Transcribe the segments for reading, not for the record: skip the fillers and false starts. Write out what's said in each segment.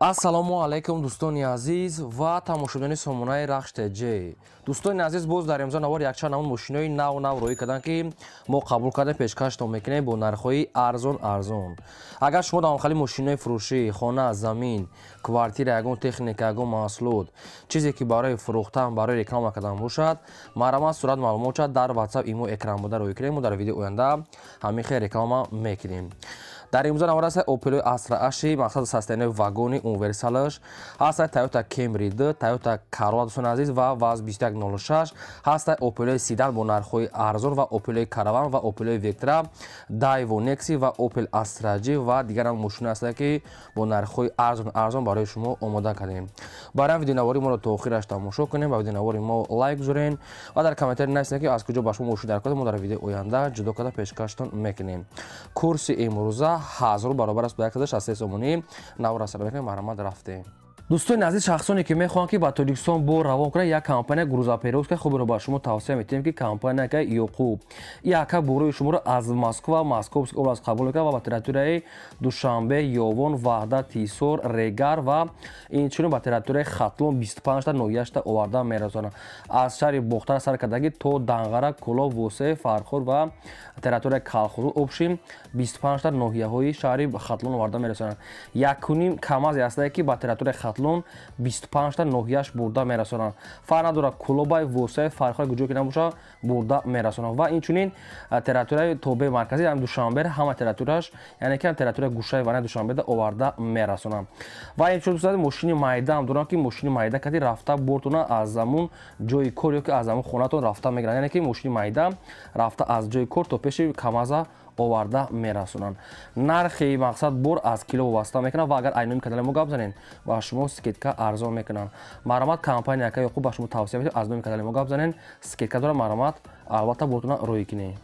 Ассалому алайкум, дӯстони азиз ва тамошобинони сомонаи Рахш ТЖ. Дӯстони азиз, боз дар имзо навор якчанд намуд мошинои нав нав роӣ карданд, ки мо қабул кардем, пешкаштон мекунем бо нархҳои арзон арзон. Агар шумо дар ҳамхели мошинои фурӯшӣ, хона, замин, квартира, ягон техника, ягон маҳсулот, чизе ки барои фурӯхтан, барои реклама кардан бошад, марҳамат, сурат маълумот шад дар WhatsApp, имо экран буда роӣ кунем, мо дар видеои оянда ҳамин хел реклама мекунем. Дар имзо навор аст Opel Astra H, мақсад состояние вагони универсалаш, ҳаст Toyota Camry 2, Toyota Corolla, дӯстони азиз, ва ВАЗ 2106, ҳаст Opel Sedan бо нархҳои арзон ва Opel Caravan ва Opel Vectra, Daewoo Nexi ва Opel Astra G ва дигар ҳам мошина ҳастанд, ки бо нархҳои арзон арзон барои шумо омода кардем. Барои видеонавори моро то охираш тамошо кунем ва видеонавори мо лайк гузорен ва дар комментарий нависед, ки аз куҷо ба шумо мошин даркор, мо дар видеои оянда ҷудо карда пешкаштон мекунем. Курси имрӯза 1000 баробар аст ба 163 сомонӣ. Навора сар мекунем, марҳамат, рафтем. Дӯстони азиз, шахсоне ки мехоҳанд, ки ба Тоҷикистон бор равон кунанд, як компания грузоперевозка хуберо ба шумо тавсия метиҳем, ки компания Ёқуб. Яка борои шуморо аз Москва, Московский область қабул мекунад ва ба территорияи Душанбе, Ёвон, Ваҳдат, Ҳисор, Регар ва инчунин ба территорияи Хатлон 25та ноҳияшта оварда мерасонад. Аз шаҳри Бохтар сар кардагӣ то Данғара, Кӯлоб, Восеъ, Фархор ва территорияи Калхозу, общем 25та ноҳияҳои шаҳри Хатлон оварда мерасонад. Якуним КамАЗе ҳастае, ки ба территорияи Хатлон 25та ноҳияш бурда мерасонанд. Фарқ надорад, Кӯлобай, Восеъ, Фархор, куҷо ки набошад, бурда мерасонанд. Ва инчунин территорияи тобеи марказӣ, ҳам Душанбе, ҳама территорияш, яъне ки территорияи гӯшаи ванаи Душанбеда оварда мерасонанд. Ва инчунин, дӯстони, мошини майда ҳам доранд, ки мошини майда кади рафта бортона аз ҳамун ҷои кор ё ки аз ҳамун хонатон рафта мегиранд, яъне ки мошини майда рафта аз ҷои кор то пеши КамАЗа оварда мерасонанд. Нархи мақсад бор аз кило вобаста мекунад ва агар айноми канали мо гап занед, ба шумо скидка арзон мекунанд. Марҳамат, компания ака Ёқуб ба шумо тавсия медиҳем, аз номи канали мо гап занед, скидка дорад, марҳамат, албатта бортона рӯй кунед.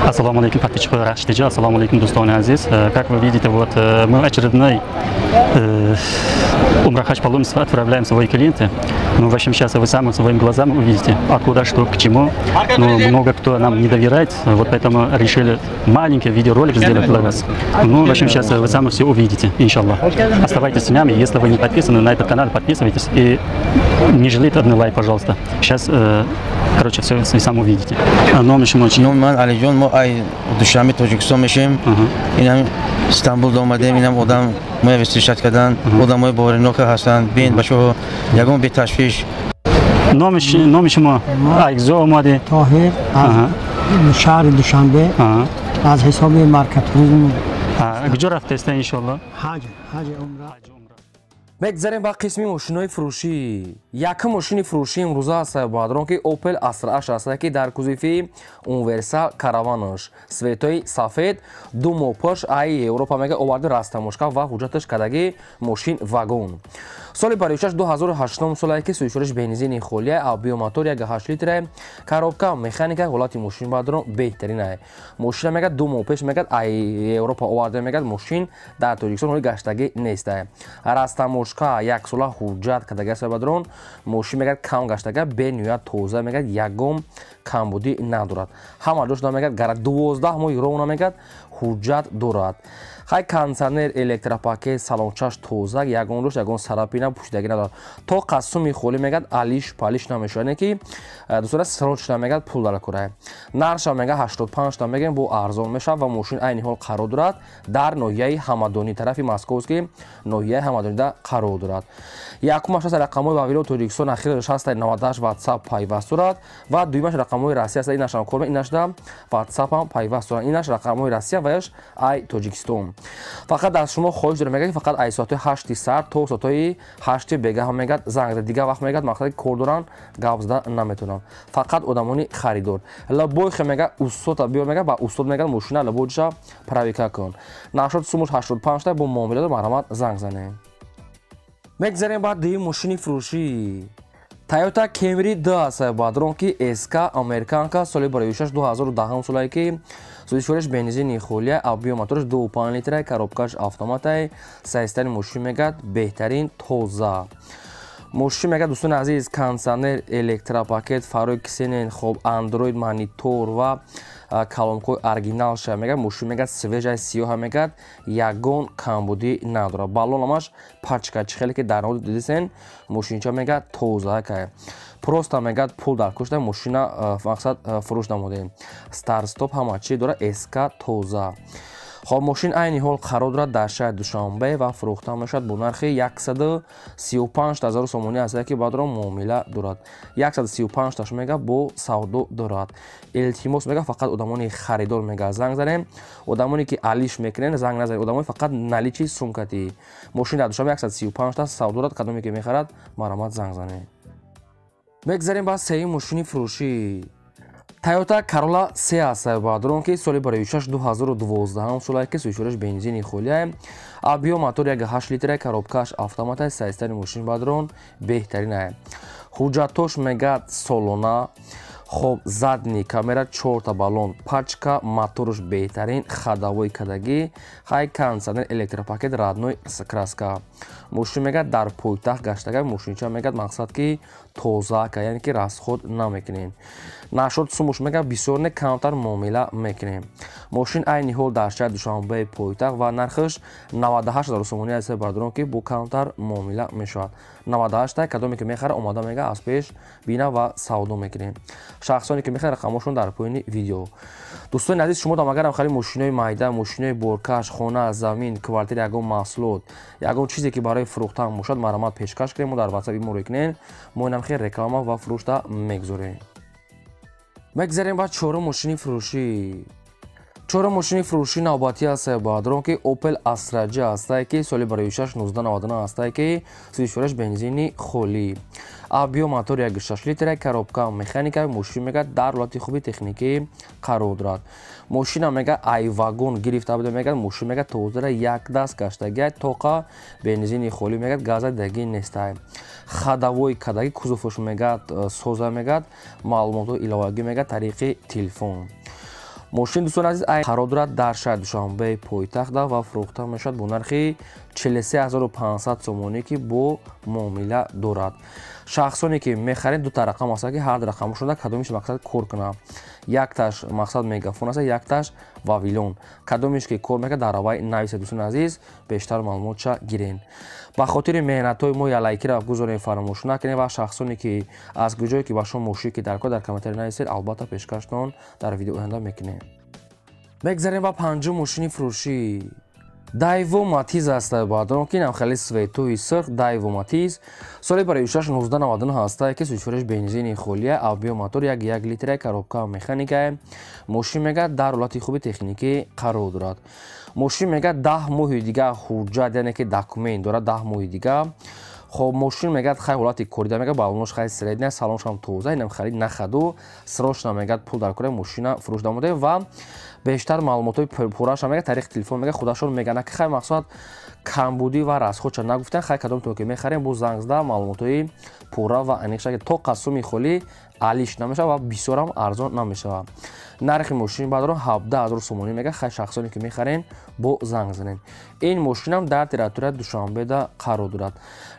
Ассаламу алейкум, подписчики Рахш ТЖ, ассаламу алейкум, дӯстони азиз. Как вы видите, вот мы очередной Умра Хадж паломничество отправляем свои клиенты. Ну, в общем, сейчас вы сами своими глазами увидите, откуда, что, к чему. Ну, много кто нам не доверяет, вот поэтому решили маленький видеоролик сделать для вас. Ну, в общем, сейчас вы сами все увидите, иншаллах. Оставайтесь с нами, если вы не подписаны на этот канал, подписывайтесь и не жалейте одный лайк, пожалуйста. Сейчас, короче, все вы сами увидите. Номи шумо чӣ? Номи ман Алиҷон, мо ай Душанбе, Тоҷикистон мешем. Инам Истанбул омадем, инам одам моя встречать кардан, одамои боваринока ҳастанд. Бин бачаҳо, ягон беташвиш. Номи шумо, ай куҷо омадӣ? Тоҳир, аз шаҳри Душанбе, аз ҳисоби Марка Туризм. Куҷо рафтеста, иншолло? Ҳаҷ, ҳаҷи умра. Мегзарем ба қисми мошинои фурӯшӣ. Якум мошини фурӯшӣ имрӯза аст, баъдрон, ки Opel Astra H аст, ки дар кузови универсал караванаш, цветои сафед, 2 моҳ пеш ай Европа мега оварди, растаможка ва ҳуҷҷаташ кардагӣ, мошин вагон. Соли баришаш 2008 солае, ки сӯзишвориш бензини холия, объём мотор 1,8 литра, коробка механика. Ҳолати мошин, баъдрон, беҳтаринае. Мошина мегад 2 моҳ пеш мегад ай Европа оварда, мегад мошин дар Тоҷикистон ҳоли гаштагӣ нестае. Растаможка, яксола ҳуҷҷат кардагӣ аст, баъдрон. Мошин мегад кам гаштага, бениҳоят тоза, мегад ягон камбудӣ надорад. Ҳама ҷош мегад гара 12 моҳи ровно мегад ҳуҷҷат дорад. Хай, кондиционер, электропакет, салончаш тоза, ягон рӯш ягон царапина, пӯшидагӣ надорад. То қасуми холӣ мегад алиш палиш намешавад, яъне ки, дӯстона, срочно мегад пул дар кора. Нарша мега 85 та мегем, бо арзон мешавад. Ва мошин айни ҳол қарор дорад дар ноҳияи Ҳамадонӣ, тарафи Московский, ноҳияи Ҳамадонида қарор дорад. Якумаш аст рақамҳои ба вилояти Тоҷикистон, ахираш ҳаст 98, WhatsApp пайваст дорад ва дуюмаш рақамҳои Россия аст. Инашам кор, инашда WhatsApp ҳам пайваст дорад. Инаш рақамҳои Россия ва яш ай Тоҷикистон. Фақат аз шумо хоҳиш дорем, мегӯяд, фақат ай соати 8-и сар то соатҳои 8-и бегаҳ мегӯяд занг зад. Дигар вақт мегӯяд мақсади кор доранд, гап зада наметавонанд. Фақат одамони харидор лабойхе мегӯяд устота биёр, мегӯяд ба устод, мегӯяд мошина лабойҷа проверка кун. Нашод сумуш 85 та бо муомила, марҳамат, занг занед. Мегзарем ба дуюм мошини фурӯшӣ. Toyota Camry 2 аст, бадрон, ки SK американка, соли бароишаш 2010 солае, ки сӯзишвориш бензини холия, объём мотораш 2,5 литра, коробкаш автоматай. Состояние мошин мегӯяд беҳтарин, тоза. Мошин мега, дӯстони азиз, кондиционер, электропакет, фарои ксенон, хоб, андроид монитор ва колонкаҳои оригиналша. Мега, мошин мега свежая, сиёҳа, мегад, ягон камбудӣ надорад. Баллонамаш пачка, чӣ хеле ки дар наводи дидисен, мошинча мега тоза кай. Просто мегад пул дар кушта, мошина мақсад фурӯш намудем. Старт-стоп ҳама чӣ дорад, СК тоза. Хоб, мошин айни ҳол қарор дорад дар шаҳри Душанбе ва фурӯхта мешавад бо нархи 135 ҳазору сомонӣ аст, ки баъдро муомила дорад. 135 таш мега бо савдо дорад. Илтимос, мега, фақат одамони харидор мега занг занем, одамоне ки алиш мекунен, занг назанед, одамони фақат наличи сумкати. Мошин дар Душанбе 135 та савдо дорад, кадоме ки мехарад, марҳамат, занг занед. Мегзарем ба сеюм мошини фурӯшӣ. Toyota Corolla 3 аст, бародарон, ки соли барои 2012 солае, ки сӯшораш бензини холия, объём мотор 1,8 литра, коробкаш автомата, состояни мошин, бародарон, беҳтарин. Ҳуҷҷатош мегад солона. Хоб, задний камера, чорта баллон пачка, моторш беҳтарин, ходовой кадагӣ, хай, кондиционер, электропакет, родной краска. Мошин мегад дар пойтахт гаштага, мошинча мегад мақсад ки тоза ка, яъне ки расход намекунем. Нашод сумуш мегад бисёр не, камтар муомила мекунем. Мошин айни ҳол дар шаҳри Душанбеи пойтахт ва нархаш 98 ҳазор сомонӣ аст, бародарон, ки бо камтар муомила мешавад. 98 та, кадоме ки мехара, омода мега аз пеш бина ва савдо мекунем. Шахсоне ки мехоҳанд, рақамошон дар поёни видео. Дӯстони азиз, шумо дам агарам хеле мошинои майда, мошинои боркаш, хона, замин, квартира, ягон маҳсулот, ягон чизе ки барои фурӯхтан бошад, марҳамат, пешкаш кунем, мо дар ватсап имо кунем, мо инам хел реклама ва фурӯшта мегузорем. Мегзарем ба чорум мошини фурӯшӣ. Чорум мошини фурӯшӣ навбатӣ аст, бародарон, ки Opel Astra J ҳастае, ки соли барои 1999 ҳастае, ки сӯзишвораш бензини холӣ, объём мотор 1,6 литра, коробка механика. Мошин мега дар ҳолати хуби техникӣ қарор дорад. Мошина мега ай вагон гирифта буда, мега мошин мега тозара, як даст гаштагиай, тоқа бензини холӣ, мегад газа дагӣ нестай, ходовой кадаги, кузоваш мегад соза, мегад маълумотҳои иловагӣ мега тариқи телефон. Мошин, дӯстони азиз, қарор дорад дар шаҳри Душанбеи пойтахта ва фурӯхта мешавад бо нархи 43 500 сомонӣ, ки бо муомила дорад. Шахсоне ки мехаред, дута рақам аст, ки ҳар рақамошонда кадомиш мақсад кор кунад. Якташ мақсад мегафон аст, якташ вавилон. Кадомиш ки кор мекунад, дар аввай нависед, дӯстони азиз, бештар маълумотша гирен. Ба хотири меҳнатҳои мо я лайкира гузорем, фаромӯш накунед, ва шахсоне ки аз куҷое ки ба шумо мошин ки дар кор, дар комментарий нависед, албатта пешкаштон дар видео оянда мекунем. Мегзарем ба панҷум мошини фурӯшӣ. Дайво Матиз аст, бародарон, ки инам хеле цветои сирх. Дайво Матиз соли барои 1999 ҳастае, ки сӯзишвораш бензини холия, объём мотор 1,1 литра, коробка механика. Мошин мега дар ҳолати хуби техникӣ қарор дорад. Мошин мега 10 моҳи дига ҳуҷҷат, яъне ки документ дорад 10 моҳи дига. Хоб, мошин мегӯяд хай ҳолати корида, мегӯяд баллонош хай средняя, салоншам тоза, инам харид нахаду срочно мегӯяд пул дар кора, мошина фурӯш намуда ва бештар маълумотҳои пурраша мегӯяд тариқи телефон мегӯяд, худашон мегӯянд, ки хай мақсад камбудӣ ва расходша нагуфтан. Хай, кадомтон ки мехарем, бо занг зада маълумотҳои пурра ва аниқша, ки то қасуми холӣ алиш намешавад ва бисёрам арзон намешавад. Нархи мошини баъдро 17 000 сомонӣ мегӯяд. Хай, шахсоне ки мехарен, бо занг занед. Ин мошинам дар территорияи Душанбеда қарор дорад.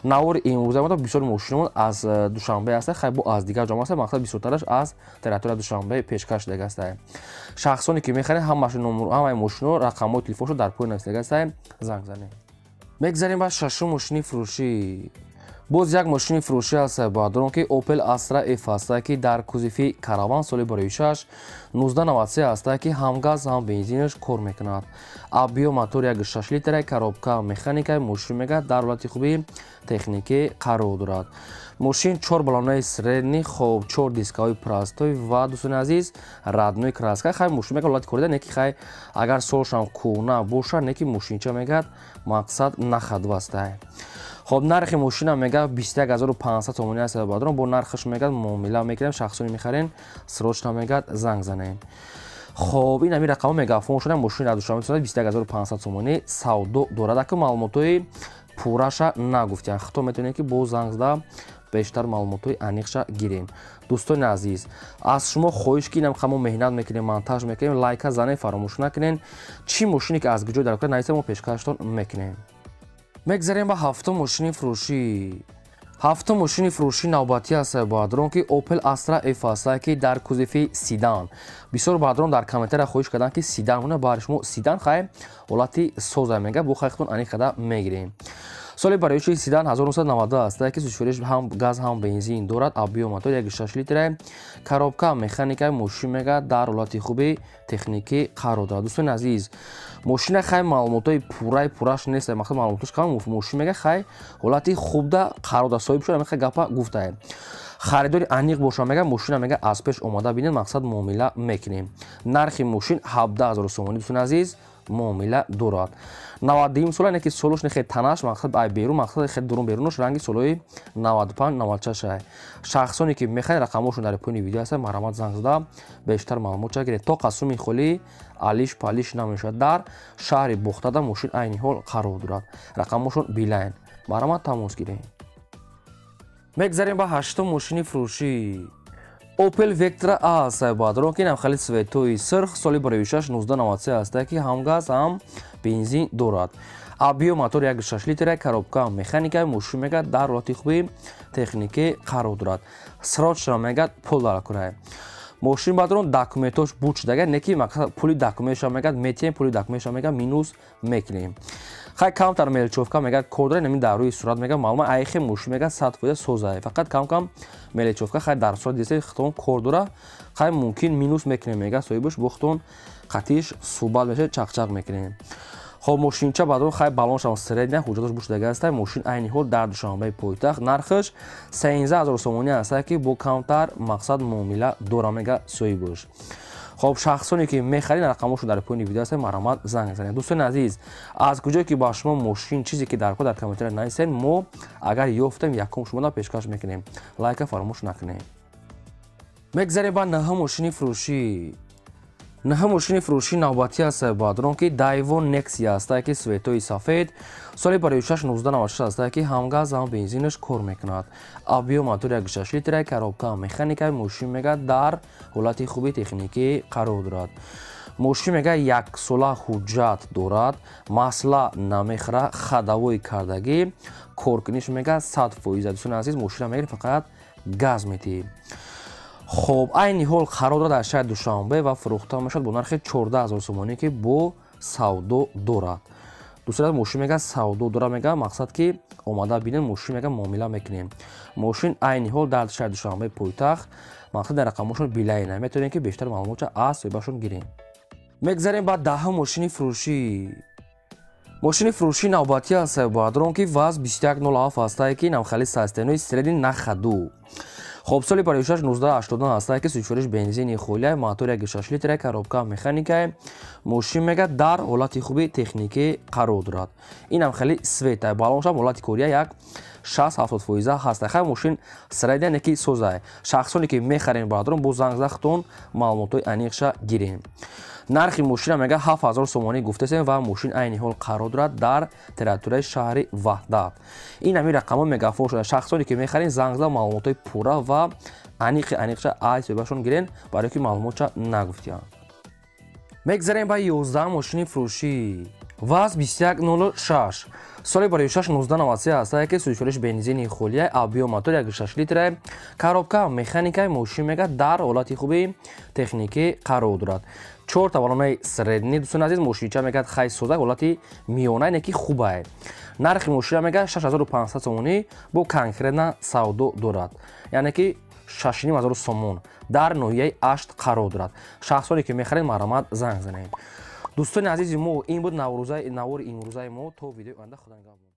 Навори имрӯза мо бисёр мошинамон аз Душанбе аста, хай бо аз дигар ҷо аста, мақсад бисёртараш аз территорияи Душанбе пешкаш шудагааста. Шахсоне ки мехарен, ҳамаи мошино рақамҳои телефоншо дар поён нависдагааста, занг занед. Мегзарем ба шашум мошини фурӯшӣ. Боз як мошини фурӯшӣ аст, бародарон, ки Opel Astra F аст, ки дар кузови караван, соли барои 6 1993 аст, ки ҳам газ, ҳам бензинаш кор мекунад. Объём мотор 1,6 литра, коробка механика. Мошин мегӯяд дар ҳолати хуби техникӣ қарор дорад. Мошин чор баллонаи средний, хоб, чор дискаҳои простой ва, дӯстони азиз, родной краска. Хай, мошин мегӯяд ҳолати корида, не ки хай агар солшам кӯҳна бошад, не ки мошинча мегӯяд мақсад нахадвастай. Хоб, нархи мошина мегӯяд 21 500 сомонӣ аст, бародарон, бо нархаш мегӯяд муомила мекунем. Шахсоне мехарен, срочно мегӯяд занг занем. Хоб, ин ҳамин рақамҳо мегафон шуда. Мошини дар Душанбе 21 500 сомонӣ савдо дорад. Ака, маълумотҳои пурраша нагуфтиян, хато метавонед, ки бо занг зада бештар маълумотҳои аниқша гирем. Дӯстони азиз, аз шумо хоҳиш, ки инам мо меҳнат мекунем, монтаж мекунем, лайка занем, фаромӯш накунем. Чӣ мошине ки аз куҷо дар нависа, мо пешкаштон мекунем. Мегзарем ба ҳафтум мошини фурӯшӣ. Ҳафтум мошини фурӯши навбатӣ аст, бародарон, ки Opel Astra F аст, ки дар кузови седан. Бисёр бародарон дар комментария хоҳиш карданд, ки седан мона, бари шумо седан хай ҳолати соза мега, бо хайхтон аниқ када мегирем. Соли бароиши седан 1992 аст, ки сӯзишвориш ҳам газ ҳам бензин дорад, объём мотор 1.6 литра, коробка механика, мошин мега дар ҳолати хуби техникӣ қарор дорад. Дӯстони азиз, мошина хай маълумотҳои пурраи пурраш нест, мақсад маълумотош кам, мошин мега хай ҳолати хубда қарор дорад. Соҳиб шуда меха гапа гуфтае. Харидори аниқ боша мега, мошина мега аз пеш омада бинед, мақсад муомила мекунем. Нархи мошин 17,000 сомонӣ, дӯстони азиз, муомила дорад. 92 сола, не ки солош не хе танаш, мақсад ай берун, мақсад хе дурун берунаш ранги солои 95 96 ай. Шахсоне ки мехоҳанд, рақамҳошон дар поёни видео ҳастанд, марҳамат занг зада бештар маълумот гиред. То қасуми холӣ алиш палиш намешавад. Дар шаҳри Бохтада мошин айни ҳол қарор дорад. Рақамҳошон Билайн. Марҳамат тамос гиред. Мегзарем ба ҳаштум мошини фурӯшӣ. Opel Vectra A аст, бародарон, ки инам хеле цветои сирх, соли бароишаш 1993 аст, ки ҳам газ ҳам бензин дорад. Объём мотор 1.6 литра, коробка механика, мошин мега дар ҳолати хуби техникӣ қарор дорад. Срочно мега пул дар кунад. Мошин, бародарон, документош буд шудага, не ки мақсад пули документша мега метиҳем, пули документша мега минус мекунем. Хай камтар мелочёвка мега кор дорад, ҳамин дар рӯи сурат мега маълума айхе мошин мега 100% созае. Фақат кам-кам мелочёвка хай дар сурат десе хитон кор дора, хай мумкин минус мекунем мега соҳибаш бо хитон қатиш суҳбат мешавад, чақчақ мекунем. Хоб, мошинча баъдон хай балоншам средня, ҳуҷҷатош бушдага аст. Мошин айни ҳол дар Душанбеи пойтахт, нархаш 13,000 сомонӣ аст, ки бо камтар мақсад муомила дора мега соҳибаш. Хоб, шахсоне ки мехаред, рақамҳошон дар поёни видео ҳастанд, марҳамат занг занед. Дӯстони азиз, аз куҷое ки ба шумо мошин чизе ки дар кор, дар комментария нависед, мо агар ёфтем, якум шуморо пешкаш мекунем. Лайка фаромӯш накунед. Мегзарем ба наҳум мошини фурӯшӣ. Наҳум мошини фурӯши навбатӣ аст, бародарон, ки Daewoo Nexia аст, ки цветои сафед, соли бароишаш 1996 аст, ки ҳам газ ҳам бензинаш кор мекунад. Объём мотор 1.6 литра, коробка механика, мошин мега дар ҳолати хуби техникӣ қарор дорад. Мошин мега яксола ҳуҷҷат дорад, масла намехӯра, ходовой кардагӣ, коркуниш мега 100%. Дӯстони азиз, мошина мегиред, фақат газ метиҳед. Хоб, айни ҳол қарор дорад дар шаҳри Душанбе ва фурӯхта мешавад бо нархи 14,000 сомонӣ, ки бо савдо дорад. Дӯстони, мошин мега савдо дорад, мега мақсад ки омада бинед, мошин мега муомила мекунем. Мошин айни ҳол дар шаҳри Душанбе пойтахт, мақсад дар рақамҳошон Билайна. Метавонед ки бештар маълумотша аз соҳибашон гирем. Мегзарем ба даҳум мошини фурӯшӣ. Мошини фурӯши навбатӣ аст, бародарон, ки ВАЗ 2107 аст, ки намхали состояние средний на ходу. Хоб, соли бароишаш 1989 аст, ки сӯзишвориш бензини холия, мотор 1.6 литра, коробка механика, мошин мега дар ҳолати хуби техникӣ қарор дорад. Инам хеле цвета, балоншам ҳолати кория як 60-70% ҳаст. Хай мошин средня, не ки созае. Шахсоне ки мехарем, бародарон, бо занг захтон маълумотҳои аниқша гирем. Нархи мошина мега 7000 сомонӣ гуфтасем ва мошин айни ҳол қарор дорад дар территорияи шаҳри Ваҳдат. Ин ҳамин рақамҳо мегафон шуда. Шахсоне ки мехарем, занг зада маълумотҳои пурра ва аниқи аниқша аз соҳибашон гирен, барои ки маълумотша нагуфтиям. Мегзарем ба 11 мошини фурӯшӣ. ВАЗ 2106, соли бароишаш 1993 аст, ки сӯзишвориш бензини холия, объём мотор 1.6 литра, коробка механика, мошин мега дар ҳолати хуби техникӣ қарор дорад. Чор тавалонаи средний. Дӯстони азиз, мошинча мега хай соза, ҳолати миёна, не ки хубае. Нархи мошина мега 6500 сомонӣ, бо конкретно савдо дорад, яъне ки 6500 сомон, дар ноҳияи Ашт қарор дорад. Шахсоне ки мехаред, марҳамат занг занед. Дӯстони азизи мо, ин буд навори имрӯзаи мо. То видеои оянда, худо нигаҳбон.